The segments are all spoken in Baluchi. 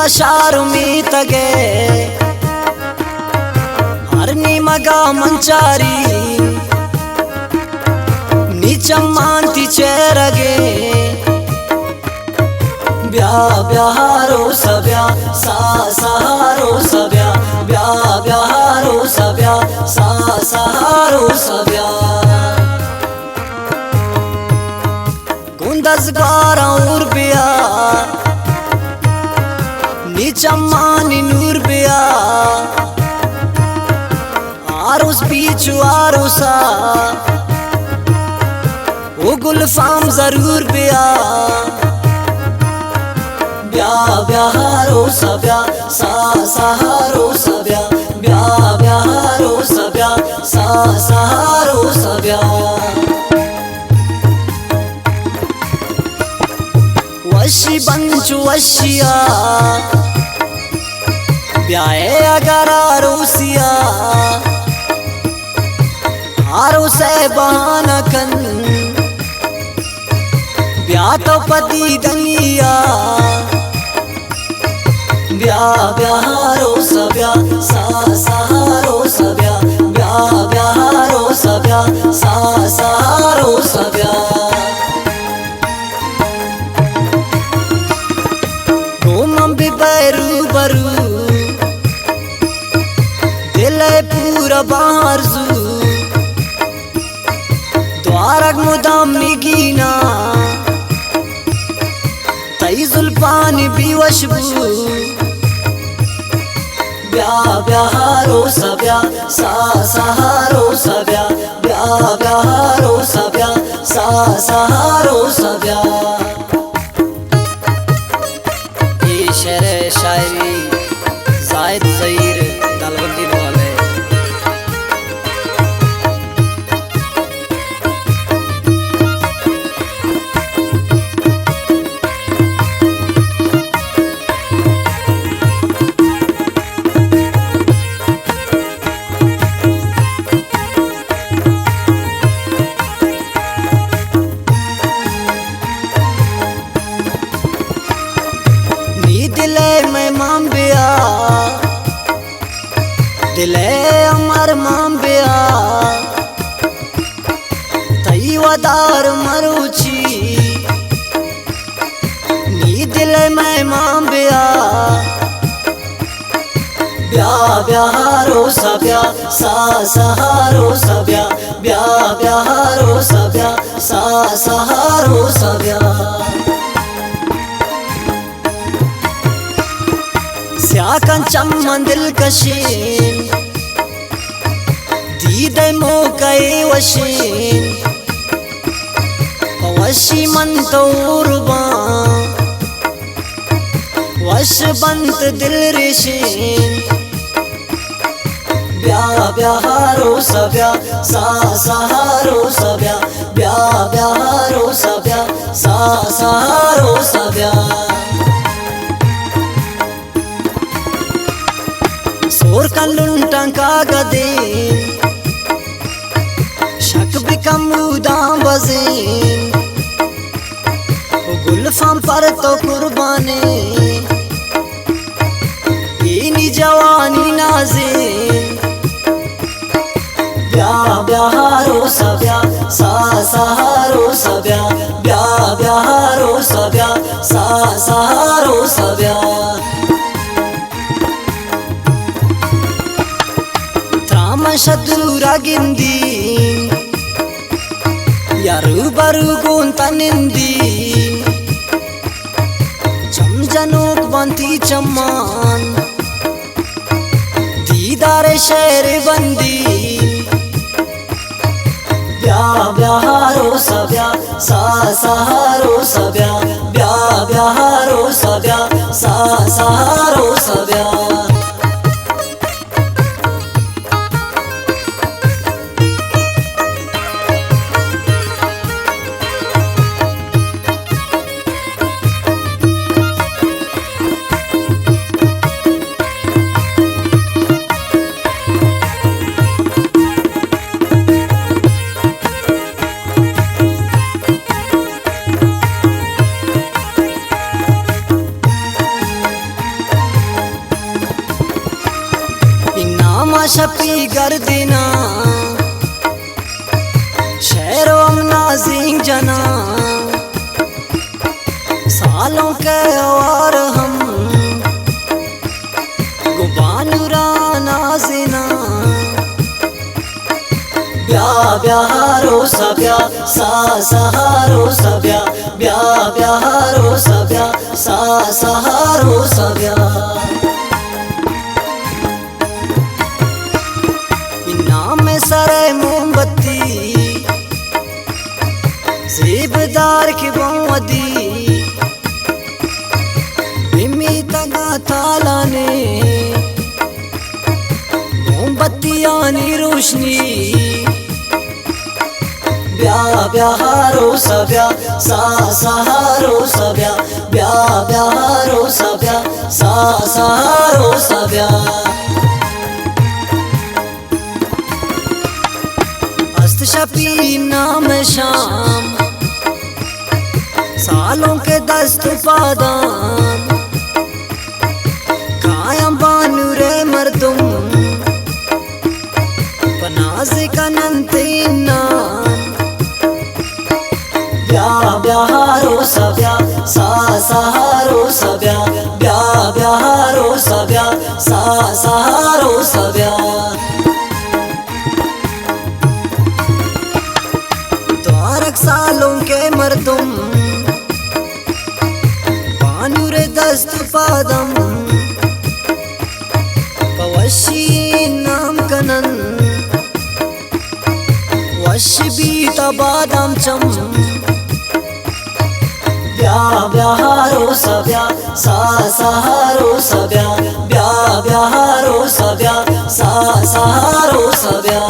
شار میتگ ءَ ہر نیمگ ءَ من چاری، نی چمان تئی چیرگ ءَ۔ بیا بیا ہاروس بیا، سا سا ہاروس بیا، بیا بیا ہاروس بیا، سا سا ہاروس بیا۔ گوں دزگاراں ہور بیا، نی چمانی نور بیا۔ آروس پیچ و آروسا، او گل فام ضرور بیا۔ بیا بیا ہاروس بیا، سا سا ہاروس بیا، بیا بیا ہاروس بیا، سا سا ہاروس بیا۔ وشی بنت چو وشیا، بیائے اگر آروسیا، آروس ءِ بہانہ کن، بیا تو پہ دیدنیا۔ بیا بیا ہاروس بیا، سا سا ہاروس بیا، بیا بیا ہاروس بیا، سا سا ہاروس بیا۔ گوں من ببئے روبرو، دل ءِ پورا باں آرزو۔ دوارگ مدام نگینا، تئی زلفانی بی وشبو۔ بیا بیا ہاروس بیا، سا سا ہاروس بیا، بیا بیا ہاروس بیا، سا سا ہاروس بیا۔ اے شعر ءِ شاعری زاہد زہیر دالبندی نوال ءِ۔ نی دل ءِ مہمان بیا، دل ءِ ہمارمان بیا، تئی ودار مروچی، نی دل ءِ مہمان بیا۔ بیا بیا ہاروس بیا، سا سا ہاروس بیا، بیا بیا ہاروس بیا، سا سا ہاروس بیا۔ سیاہ کن چمن دلکشین، دیدہ موقع وشین، پہ وشی من تو ہور باں، وش بنت دل ریشین۔ بیا بیا ہاروس بیا، سا سا ہاروس بیا، بیا بیا ہاروس بیا، سا سا ہاروس بیا۔ سور کن لنٹاں کاگدیں، شک بکن موداں بزیں، و گلفاں پر تو قربانیں، اے نی جوانی نازیں۔ بیا بیا ہاروس بیا، سا سا ہاروس بیا، بیا بیا ہاروس بیا، سا سا ہاروس بیا۔ ترا من شہ دورا گندیں، یا روبرو گوں تہ نندیں، چم جنوک باں تئی چمان، دیدار شہر بندیں۔ بیا بیا ہاروس بیا، سا سا ہاروس بیا، بیا بیا ہاروس بیا، سا سا ہاروس بیا۔ شپی گردینا، شہر و امنا زینگ جنا، سالوں کے اوار ہم گو بانورا نازینا۔ بیا بیا ہاروسا بیا، سا سا ہاروسا بیا، بیا بیا ہاروسا بیا، سا سا ہاروسا بیا۔ نام سر موم بتی، زیب دار کی بوں ودی، بمیتگاں تالانے، موم بتیانی روشنی۔ بیا بیا ہاروسا بیا، سا سا ہاروسا بیا، بیا بیا ہاروسا بیا، سا سا ہاروسا بیا۔ است شپی نام شام، سالوں کے دست پادان، کایاں بانور مردم پہ ناز کننت انان۔ بیا بیا ہاروسا بیا، سا سا ہاروسا بیا، بیا بیا ہاروسا بیا، سا سا ہاروسا بیا۔ دوارگ سالوں کے مردم، بانور دست پادم، پہ وشی نام کنن، وش بیت بادام چم۔ بیا بیا ہاروسا بیا، سا سا ہاروسا بیا، بیا بیا ہاروسا بیا، سا سا ہاروسا بیا۔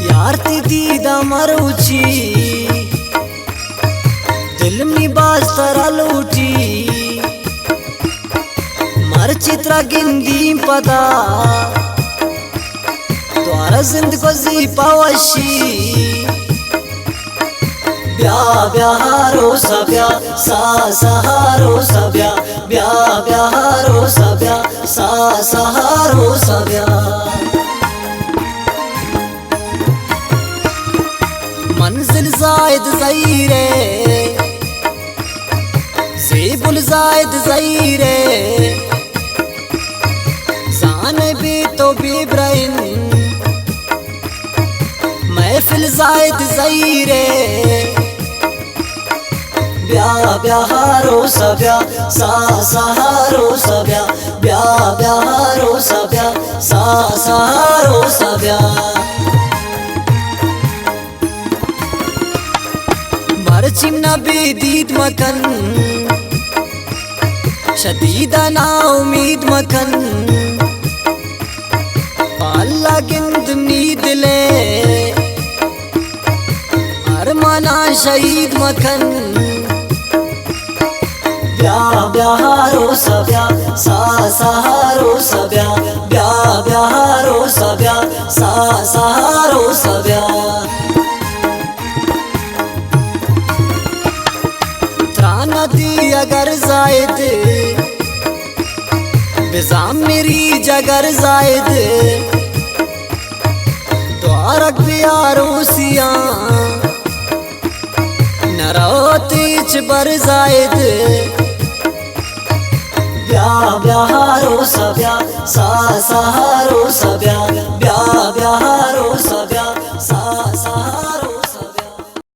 یار تی دیدہ مروچی، دل می باز ترا لوٹی، مرچی ترا گندی پدا، دوارہ زند گوزی پہ وشی۔ بیا بیا ہاروسا بیا، سا سا ہاروسا بیا، بیا بیا ہاروسا بیا، سا سا ہاروسا بیا۔ منزل زاہد زہیرے، زیبل زاہد زہیرے، زان بی تو بی برائن، محفل زاہد زہیرے۔ بیا بیا ہاروسا بیا، سا سا ہاروسا بیا، بیا بیا ہاروسا بیا، سا سا ہاروسا بیا۔ مرچی نبی دید مکن، شدید نا امید مکن، پہ اللہ گند نی دلے، ارمانا شہید مکن۔ بیا بیا ہاروسا بیا، سا سا ہاروسا بیا، بیا بیا ہاروسا بیا، سا سا ہاروسا بیا۔ ترا ندی اگر زاہد، بزاں مری جگر زاہد، دوارگ بیا روسیاں، نہ روت ہچ بر زاہد۔ بیا بیا ہاروسا بیا، سا سا ہاروسا بیا، بیا